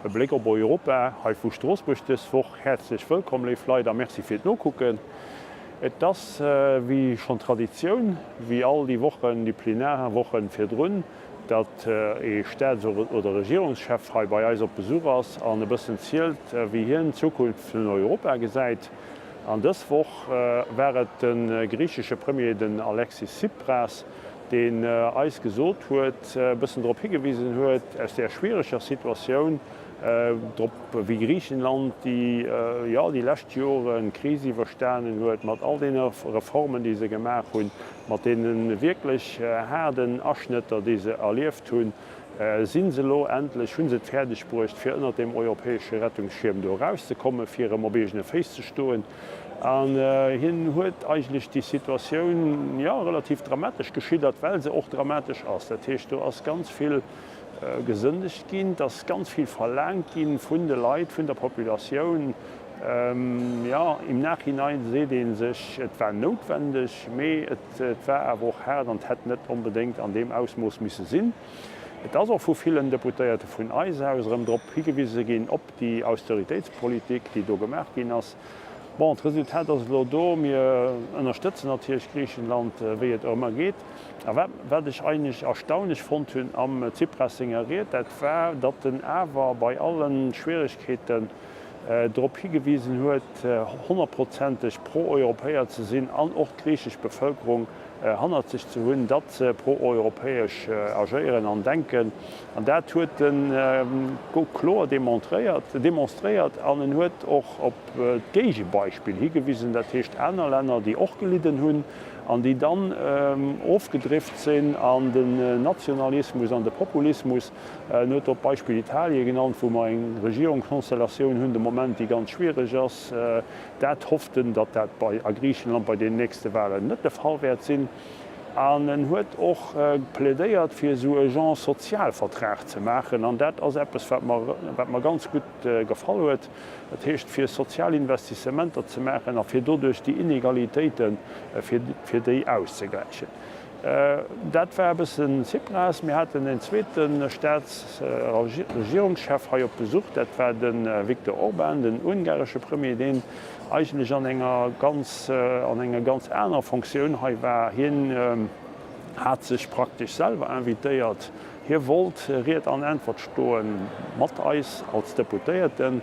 E Bléck op Europa hei vu Stroossbuerg dës Woch. Häerzlech wëllkomm léif Leit a Merci fir d'Nokucken. Et ass wéi schonn Traditioun, wéi all déi Wochen, déi Plenarwochen virdrun, datt ee Staats oder Regierungschef hei bei eis op Besuch ass an e bëssen zielt, wéi hien d'Zukunft vun Europa gesäit. An dës Woch war et de griichesche Premier, den Alexis Tsipras, deen eis gesot huet, e bëssen drop higewisen huet, aus där schwiereger Situatioun, drop wéi Griichenland déi, jo, déi lescht Joren d'Kris iwwerstanen huet, mat all deene Reformen, déi se gemaach hunn, mat deene wierklech haarden Aschnëtter, déi se erlieft hunn, si se elo endlech, hu se et fäerdeg bruecht, fir ënnert deem europäesche Rettungsschierm do erauszekommen, fir erëm op eegene Féiss ze stoen. An hien huet eigentlech déi Situatioun, jo, relativ dramatesch geschildert, well se och dramatesch ass. Dat heescht, do ass ganz vill gesënnegt ginn, et ass ganz vill verlaangt gi vun de Leit, vun der Populatioun. Jo, im Nachhinein seet ee sech, et war noutwendeg, mee et war awer och haart an et hätt net onbedéngt an deem Ausmooss misse sinn. Et ass och vu villen Deputéierte vun eis aus erëm drop higewise ginn, op déi Austeritéitspolitik, déi do gemaach ginn ass. Bon, d'Resultat ass elo do. Mir ënnerstëtzen natierlech Griichenland, wéi et ëmmer geet. A wat, wat ech eigentlech erstaunlech fonnt hunn am Tsipras senger Ried, dat war, datt en awer bei alle Schwieregkeeten drop higewisen huet, honnertprozenteg pro-Europäer ze sinn an och d'griichesch Bevëlkerung hannert sech ze hunn, datt se pro-europäesch agéieren an denken. An dat huet en kloer demonstréiert. An en huet och op d'Géigebeispill higewisen, dat heescht aner Länner, déi och gelidden hunn an déi dann ofgedrift sinn an den Nationalismus, an de Populismus. En huet och d'Beispill Italie genannt, wou mer eng Regierungskonstellatioun hunn de Moment, déi ganz schwiereg ass. Dat hofft en, datt dat bei a Griichenland bei den nächste Wahlen net de Fall wäert sinn. An en huet och plädéiert, fir esou e Genre Sozialvertrag ze maachen. An dat ass eppes, wat mer, wat mer ganz gutt gefall huet. Dat heescht, fir sozial Investissementer ze maachen a fir doduerch déi Inegalitéiten, fir, fir déi auszegläichen. Dat war e bëssen Tsipras. Mir haten en zweete Staats a Regierungschef hei op Besuch, dat war de Viktor Orban, den ungaresche Premier, deen eigentlech an enger ganz, an enger ganz anerer Fonctioun hei war. Hien hat sech praktesch selwer invitéiert. Hie wollt Ried an Äntwert stoe mat eis als Deputéierten,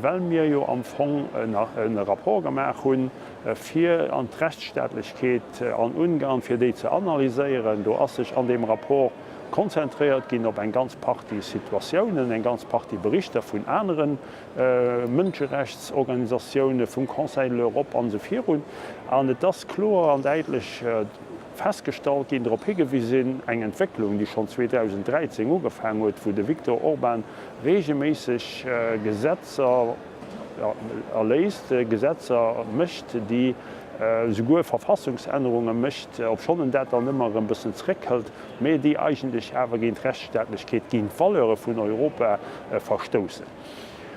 well mir jo am Fong e Rapport gemaach hunn, fir an d'Rechtsstaatlechkeet an Ungarn, fir déi ze analyséieren. Do ass sech an deem Rapport konzentréiert ginn op eng ganz Partie Situatiounen, eng ganz Partie Berichter vun anere Mënscherechtsorganisatiounen, vum Conseil de l'Europe an esou virun. An et ass kloer an däitlech festgestallt ginn, drop higewisen, eng Entwécklung, déi schonn 2013 ugefaangen huet, wou de Viktor Orban regelméisseg Gesetzer, erléist, Gesetzer mécht, déi souguer Verfassungsännerunge mécht, obschonn en dat dann ëmmer erëm e bëssen zréckhëlt, mä déi eigentlech awer géint d'Rechtsstaatlechkeet, géint d'Valeure vun Europa verstoussen.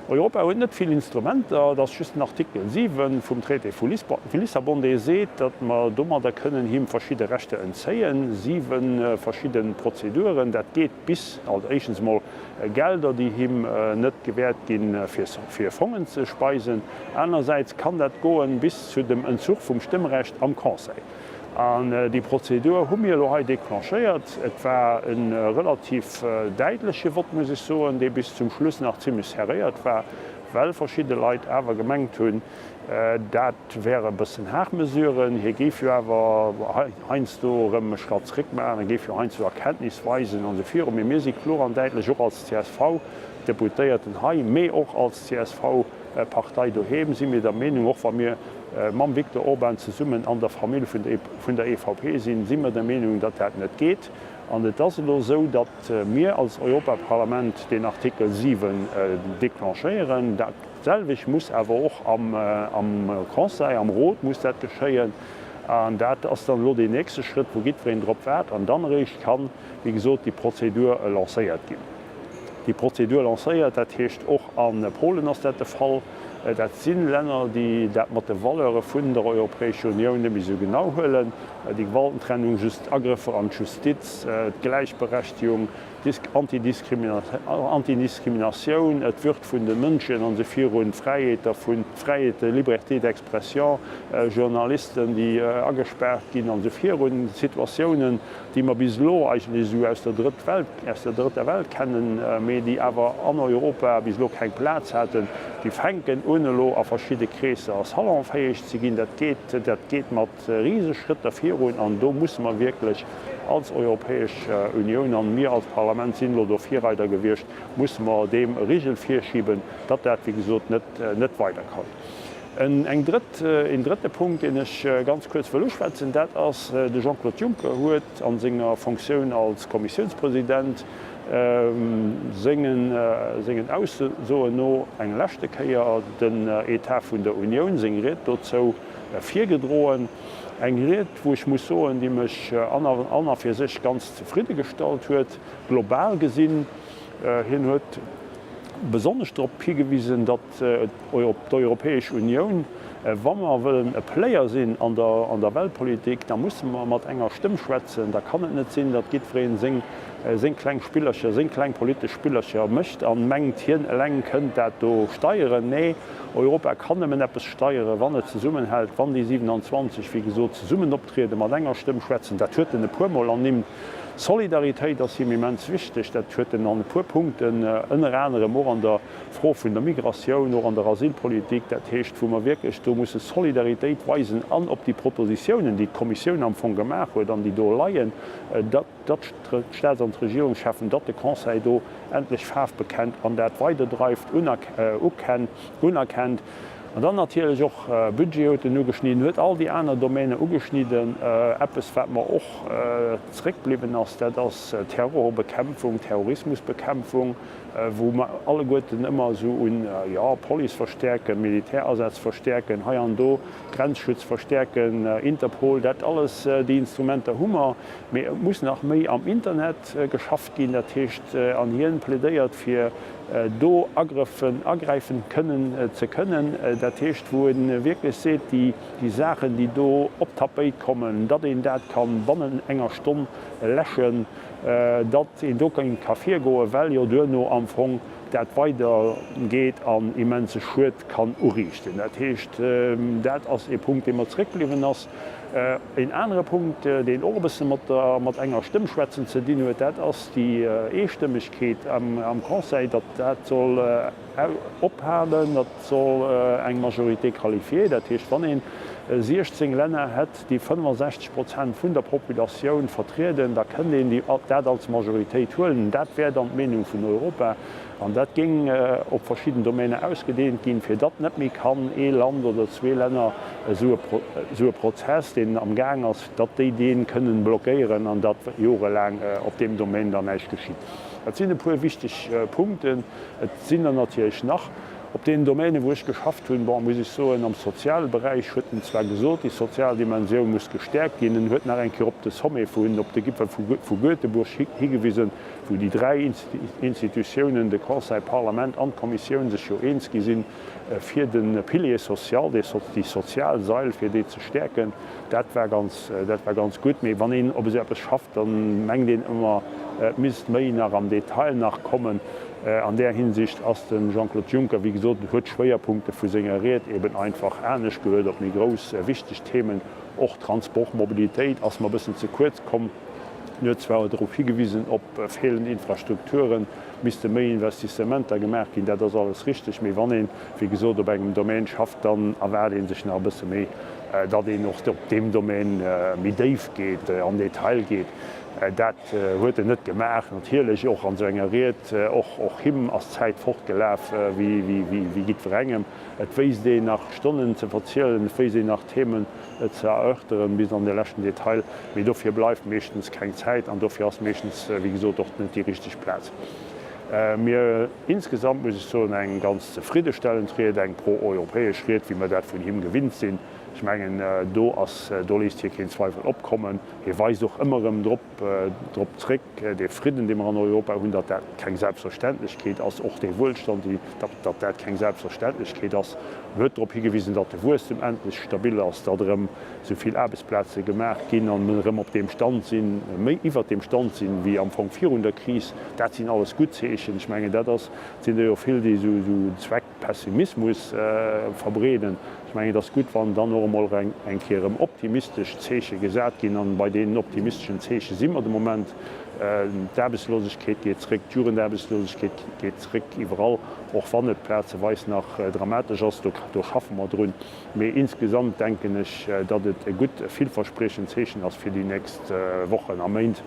Europa huet net vill Instrumenter, et ass just den Artikel 7 vum Traité vu Lissabon, dee seet, datt mer domadder kënnen him verschidde Rechter entzéien, 7 verschidde Prozeduren, dat geet bis, also éischtens emol, Gelder, déi him net gewäert ginn, fir Fongen ze speisen. Anersäits kann dat goen bis zu dem Entzuch vum Stëmmrecht am Conseil. An déi Prozedur hu mir elo hei declenchéiert. Et war e relativ däitleche Vott, muss ech soen, dee bis zum Schluss nach zimlech serréiert war, well verschidde Leit awer gemengt hunn, dat wäre e bëssen haart Mesuren. Hie géif jo awer heiansdo erëm e Schratt zréck maachen, e géif jo heiansdo Erkenntnis weisen an esou viru. Mee mir si kloer an däitlech, och als CSV-Deputéierten hei, mee och als CSV-Partei doheem si mir der Meenung, och wa mir mam Viktor Orban zesummen an der Famill vun der EVP sinn, si mir der Meenung, datt dat net geet. An et ass elo esou, datt mir als Europaparlament deen Artikel 7 declenchéieren. Dat selwecht muss awer och am Conseil, am Rot muss dat geschéien. An dat ass dann elo deen nächste Schrëtt, wou jiddwereen drop waart. An dann eréischt kann, wéi gesot, déi Prozedur lancéiert ginn. Déi Prozedur lancéiert, dat heescht och a Polen ass dat de Fall. Dat si Länner, déi dat mat de Valeure vun der Europäescher Unioun net méi esou genau huelen, déi Gewaltentrennung, just Agrëffer an d'Justiz, d'Gläichberechtigung, Antidiskriminatioun, d'Würd vun de Mënschen an esou virun, d'Fräiheeter vun, d'Fräiheete, Liberté d'expression, Journalisten, déi agespaart ginn an esou virun, Situatiounen, déi mer bis elo eigentlech esou aus der Drëtt Welt, aus der Drëtter Welt kennen, mee déi awer an Europa bis elo keng Plaz haten, déi fänken un elo a verschidde Kreesser salonfäeg ze ginn. Dat geet, dat geet mat Riseschrëtter virun an do musse mer wierklech als Europäesch Unioun, an mir als Parlament sinn elo do Virreider gewiescht, musse mer deem e Rigel virschiben, datt dat, wéi gesot, net, net weider kann. Eng drëtt, een drëtte Punkt, deen ech ganz kuerz wëll uschwätzen, dat ass, de Jean-Claude Juncker huet a senger Fonctioun als Kommissiounspresident sengen, sengen Aussoen no eng leschte Kéier den Etat vun der Unioun, seng Ried dozou virgedroen. Eng Ried, wou ech muss soen, déi mech an a fir sech ganz zefridde gestallt huet, global gesinn. Hien huet besonnesch drop higewisen, datt d'Europäesch Unioun, wa mer wëllen e Player sinn an der Weltpolitik, da musse mer mat enger Stëmm schwätzen. Da kann et net sinn, datt jiddweree seng kleng Spillercher, seng kleng politesch Spillercher mécht a mengt, hien eleng kënnt dat do steieren. Nee, Europa kann nëmmen eppes steieren, wann et zesummenhält, wann déi 27, wéi gesot, zesummen optrieden, mat enger Stëmm schwätzen. Dat huet en e puermol ernimmt. Solidaritéit ass him immens wichteg. Dat huet en an e puer Punkten, ënner anerem och an der Fro vun der Migratioun, och an der Asylpolitik, dat heescht, wou mer wierklech do musse Solidaritéit weisen an op déi Propositiounen, déi d'Kommissioun am Fong gemaach huet an déi do leien, datt d'Staats an d'Regierungscheffen, datt de Conseil do endlech Faarf bekennt an dat weiderdreift, unerkennt. An dann natierlech och Budget huet en ugeschnidden, huet all déi aner Domäne ugeschnidden. Eppes, wat mer och zréckbliwwen ass, dat ass Terrorbekämpfung, Terrorismusbekämpfung. wou mer alleguerten ëmmer esou un, jo, Police verstäerken, Militärasätz verstäerken, hei an do Grenzschutz verstäerken, Interpol, dat alles, déi Instrumenter hu mer, mee et muss nach méi am Internet geschafft ginn. Dat heescht, an hien plädéiert fir do agrëffen, agräifen kënnen ze kënnen, dat heescht, wou e wierklech seet, déi Saachen, déi do op d'Tapéit kommen, datt een dat ka bannen enger Stonn läschen, datt een do ka virgoen, well jo duerno am Fong dat weider geet an immense Schued kann uriichten. Dat heescht, dat ass ee Punkt, dee mer zréckbliwwen ass. Een anere Punkt, deen och e bësse mat der, mat enger Stëmm schwätzen ze dinn huet, dat ass déi Eestëmmegkeet am Conseil, datt dat soll ophalen, dat soll eng Majorité qualifiée, dat heescht, wann ee 16 Länner hätt, déi 65 Prozent vun der Populatioun vertrieden, da kënnt een dat als Majoritéit huelen. Dat wär dann d'Meenung vun Europa. An dat géing op verschidden Domäner ausgedehnt ginn, fir datt net méi kann ee Land oder zwee Länner esou e Prozess, deen am Gaang ass, datt déi dee kënnen blockéieren an datt jorelaang op deem Domaine dann näischt geschitt. Dat sinn e puer wichteg Punkten. Et sinn der natierlech nach. Op deenen Domänen, wou ech geschafft hunn, bon, muss ech soen, am soziale Beräich huet en zwar gesot, déi sozial Dimensioun muss gestäerkt ginn. En huet nach eng Kéier op de Sommet vun, op de Gipfel vu Göteborg higewisen, wou déi dräi Institutiounen, de Conseil, d'Parlament an d'Kommissioun, sech jo eens gi sinn, fir de Pilier social, déi sozial Sail, fir déi ze stäerken. Dat war ganz, dat war ganz gutt. Mee wann een op esou eppes schafft, da mengt een ëmmer, et misst méi nach am Detail nach kommen. An där Hinsicht ass de Jean-Claude Juncker, wéi gesot, huet d'Schwéierpunkte vu senger Ried eben einfach anescht geluet, op méi grouss, wichteg Themen. Och Transport, Mobilitéit ass mer e bëssen ze kuerz komm. En huet zwar drop higewisen, op feelend Infrastrukturen, misste méi Investissementer gemaach ginn. Dat ass alles richteg. Mee wann een, wéi gesot, op engem Domaine schafft, dann erwaart ee sech nach e bësse méi, datt een och op deem Domaine méi déif geet, am Detail geet. Dat huet en net gemaach. Natierlech och an esou enger Ried, och och him ass d'Zäit fortgelaf wéi jiddwerengem. Et wéisst een nach Stonnen ze verzielen, et wéisst een nach Themen ze erörteren bis an de leschten Detail, mee dofir bleift meeschtens keng Zäit an dofir ass meeschtens, wéi gesot, och net déi richteg Plaz. Mee insgesamt muss ech soen, eng ganz zefriddestellend Ried, eng pro-europäesch Ried, wéi mer dat vun him gewinnt sinn. Ech mengen, do ass, do léisst hie keen Zweiwel opkommen. Hie weist och ëmmer erëm drop, drop zréck, dee Fridden, dee mer an Europa hunn, datt dat keng Selbstverständlechkeet ass, och dee Wuelstand, datt, datt dat keng Selbstverständlechkeet ass. En huet drop higewisen, datt de Wuesstem endlech stabil ass, datt erëm esou vill Aarbechtsplaze gemaach ginn an mer erëm op deem Stand sinn, méi iwwert deem Stand sinn, wéi am Fong virun der Kris. Dat sinn alles gutt Zeechen. Ech mengen, dat ass, et sinn der jo vill, déi esou, esou Zweckpessimismus verbreeden. Ech mengen, et ass gutt, wann dann och emol eng Kéier erëm optimistesch Zeeche gesat ginn. An bei deenen optimisteschen Zeeche si mer de Moment. D'Aarbechtslosegkeet geet zréck, d'Jugendaarbechtslosegkeet geet zréck iwwerall, och wann et plazeweis nach dramatesch ass. Do schaffe mer drun. Mee insgesamt denken ech, datt et e gutt, e villverspriechend Zeechen ass fir déi nächst Wochen a Méint,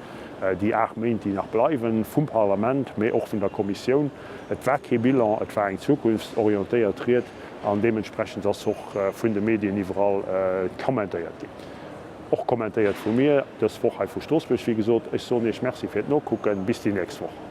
déi 8 Méint, déi nach bleiwen, vum Parlament, mee och vun der Kommissioun. Et war kee Bilan, et war eng zukunftsorientéiert Ried an deementsprechend ass och vun de Medien iwwerall kommentéiert ginn. Och kommentéiert vu mir dës Woch hei vu Stroossbuerg, wéi gesot. Ech soen Iech Merci fir d'Nokucken. Bis déi nächst Woch.